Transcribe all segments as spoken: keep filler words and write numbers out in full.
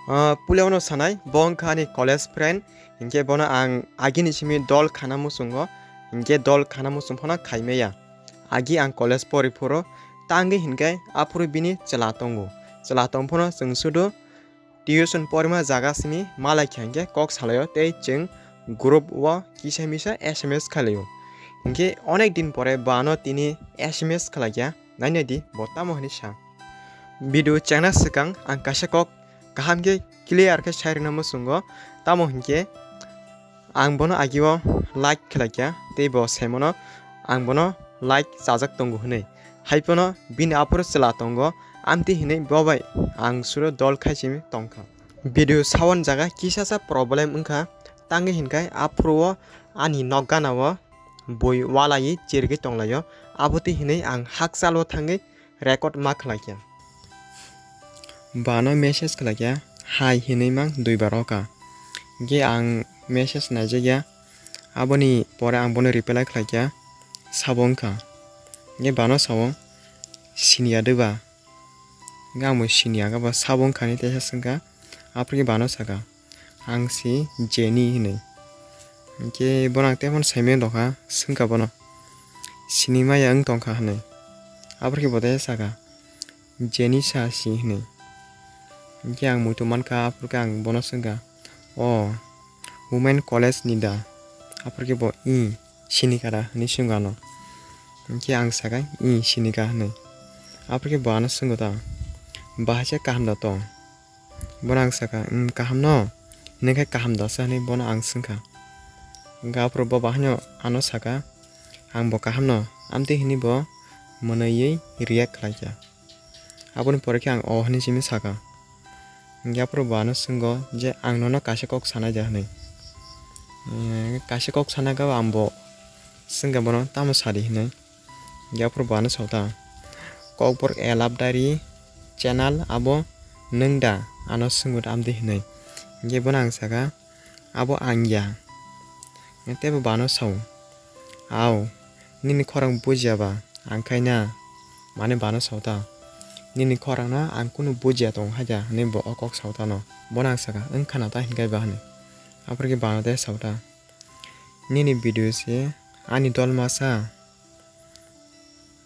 Ah, puila uano sanai, bo wngkha ani college friend, hinkhe bono ang agini simi dol khana muchungo, hinkhe dol khana muchung phano khaimaya. Agi ang college pori phuru tangwi hinkhe aphuru bini chwla tongo. Chwla tong phano chwng sudu tuition porima jaga simi malaikha hinkhe kok salaio tei chwng group o kisa misa S M S khalaio. Hinkhe onek din pore bo ano tini S M S khalaikha, nainai di bo tamo hinwi sa. Video chengna swkang ang kaisa kok kaham khe clear khe sai rwna muchungo, tamo hinkhe ang bono agio like khlaikha tei bo saimano ang bono like chajak tongo hwnwi. Haiphano bini aphuru chwla tongo, amtwi hinwi bo bai ang suro dol khai simi tongkha. Video sound jaga kisasa problem wngkha, tangwi hinkhai aphuru o ani nok gana o bui walaiwi chirigwi tonglaio, abotwi hinwi ang hakchalo thangwi record ma khlaikha. Bano message khlaikha, "Hi" hinwi mang duibar oka. Hinkhe ang message naijakya, aboni pore ang bono reply khlaikha, sabo wngkha. Hinkhe bano sao, "Siniya de ba?" Hinkhe ang bo siniya khe bo sabo wngkha hinwi teisa swngkha, aphuru khe bano sakha, "Ang si Jenny" hinwi. Hinkhe bono ang teiphano saimanya dokha, swngkha bono, "Sinimaya wng tongkha" hinwi. Aphuru khe bo teisa sakha, "Jenny sa si" hinwi. Hinkhe ang muitu mankha, aphuru khe ang bono swngkha, "O, women college ni da?" Aphuru khe bo, "Ih, sinikha da?" hinwi swngkha ano. Hinkhe ang sakha, "Ih, sinikha" hinwi. Aphuru khe bo ano swngkha ta, "Bahai se kaham da tong?" Bono ang sakha, "Umm, kaham no, nini khe kaham da sa?" hinwi bono ang swngkha. Hinkhe aphuru bo bahaino ano sakha, "Ang bo kaham no," amtwi hinwi bo mwnwiwi react khlaikha. Aboni pore khe ang "O" hinwi simi sakha. Hinkhe aphuru bo ano swngkha je, "Ang nono kaisa kok sanai da?" hinwi. Eeh, kaisa kok sanai khe ang bo swngkha bono, "Tamo sadi?" hinwi. Hinkhe aphuru bo ano sao ta, "Kokborok A Love Diary channel abo nwng da?" ano swngwi amtwi hinwi. Hinkhe bono ang sakha, "Abo ang ya." Teibo bano sao, "Au, nini khorang bujiya ba ang khai na?" Mane bano sao ta, "Nini khorang no ang kunu bujiya tong hai da?" hinwi bo o kok sao ta no. Bono ang sakha, "Wng khana ta hinkhai ba?" hinwi. Aphuru khe bano tei sao ta, "Nini video se ani dol masa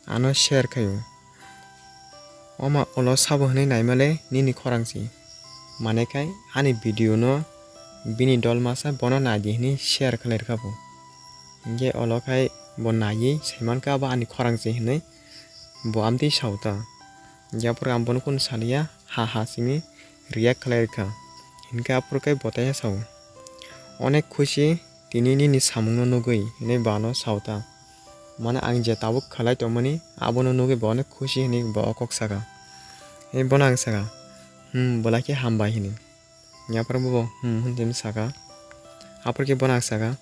ano share khaio. Oma ulo sabo hinwi naimale nini khorang se. Mane khai ani video no bini dol masa bono naidi hinwi share khlai rwkha bo. Hinkhe ulo khai bo naiwi saimankha abo ani khorang se hinwi bo amtwi sao ta. Hinkhe aphuru ang bono kunu saliya, ha ha simi react khlai rwkha. Hinkhe aphuru khe bo teisa sao, "Onek khushi tini nini samungno nugwi," hinwi bano sao ta. Mane ang je tabuk khlai tongmani abono nugwi bo onek khushi hinwi bo o kok sakha. Hinwi bono ang sakha, "Hmm, belai khe hambai," hinwi. Hinkhe aphuru bo, "Hmm," hinwi sakha. Aphuru khe bono ang sakha,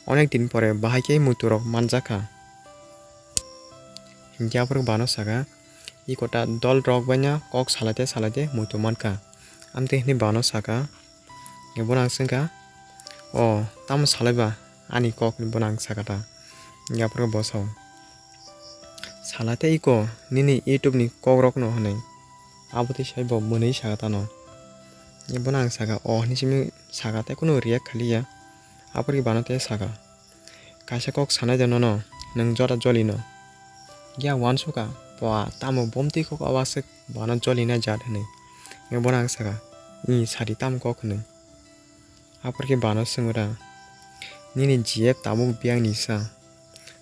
"Onek din pore bahai khe muitu rok manjakha." Hinkhe aphuru bano sakha, "Iko ta dol rok bai no kok salai te salai te muitu mankha." Amtwi hinwi bano sakha, bono ang swngkha, "O, tamo salai ba ani kok?" hinwi bono ang sakha ta. Hinkhe aphuru bo sao, "Salai te iko nini YouTube ni kok rok no," hinwi. Abotwi sai bo mwnwi sakha ta no. Bono ang sakha, "O," hinwi simi sakha, tei kunu react khaliya. Aphuru khe bano tei sakha, "Kaisa kok sanai de nono, nwng jora joli no." Hinkhe ang uansukha, "Pua, tamo bomtwi kok o aswk bono joli nai jat?" hinwi. Hinkhe bono ang sakha, "Ih, sadi tamo kok?" hinwi. Aphuru khe bano swngkha, "Nini G F tabuk biyang ni sa?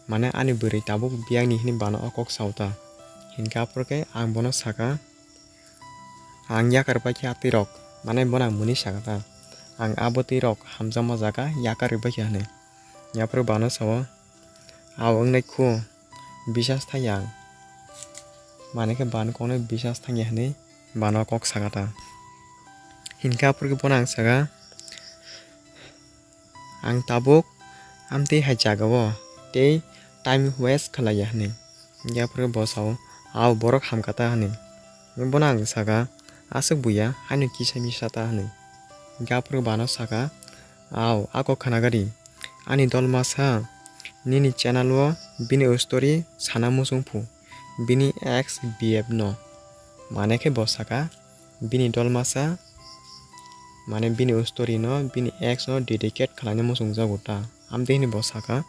Mane ani bwrwi tabuk biyang ni?" hinwi bano o kok sao ta. Hinkhe aphuru khe ang bono sakha, "Ang yakar bai khe a twi rok," mane bono ang mwnwi sakha ta, "Ang abo twi rok hamjakma jaga yakar rwbai khe," hinwi. Aphuru bano sao, "Au wngnai khu, bisas thangya ang." Mane khe bano kokno bisas thangya hinwi bano kok sakha ta. Hinkhe aphuru khe bono ang sakha, "Ang tabuk amtwi hai jagao tei time waste khlaiya," hinwi. Hinkhe aphuru bo sao, "Au, borok hamkha ta," hinwi. Bono ang sakha, "Aswk buya, haino kisa misa ta," hinwi. Hinkhe aphuru bano sakha, "Au, ako khwnaga di. Ani dol masa nini channel o bini story sana muchung phu, bini ex B F no." Mane khe bo sakha, bini dol masa mane bini story no, bini ex no dedicate khlaina muchungjago ta. Amtwi hwnwi bo saka.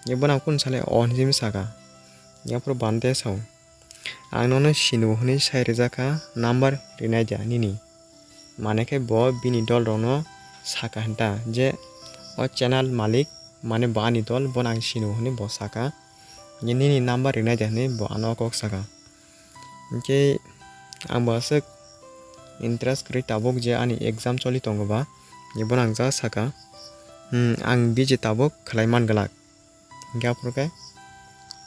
Hwnkhe bono ang kunu sale o hwnwi saka. Hwnkhe aphuru bande sao. Ang nono sinu hwnwi sai rwjak kha, number rwnaidi nini. Mane khe bo bini dol rokno saka hwnta je o channel malik, mane bo ani dol, bono ang sinu hwnwi bo saka. Hwnkhe nini number rwnaidi hwnwi bo ano kok saka. Hwnkhe ang bo aswk interest kwrwi tabuk je ani exam choli tongo ba, hwnkhe bono ang ja saka, "Hmm, ang biji tabuk khlai man glak." Hwnkhe aphuru khe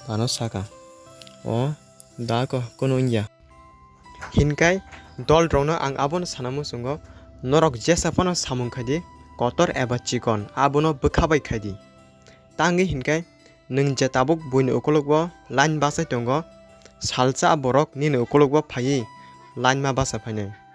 bono saka, "O da ko kunu wngya." Hinkai dol rokno ang abono sana muchungo, norok jesa phano samung khaidi, kotor eba chikon abono bwkha bai khaidi. Tangwi hinkai nwng je tabuk buini ukulukbo line bachai tongo, salsa borok nini ukulukbo phaiwi line ma bacha phainai.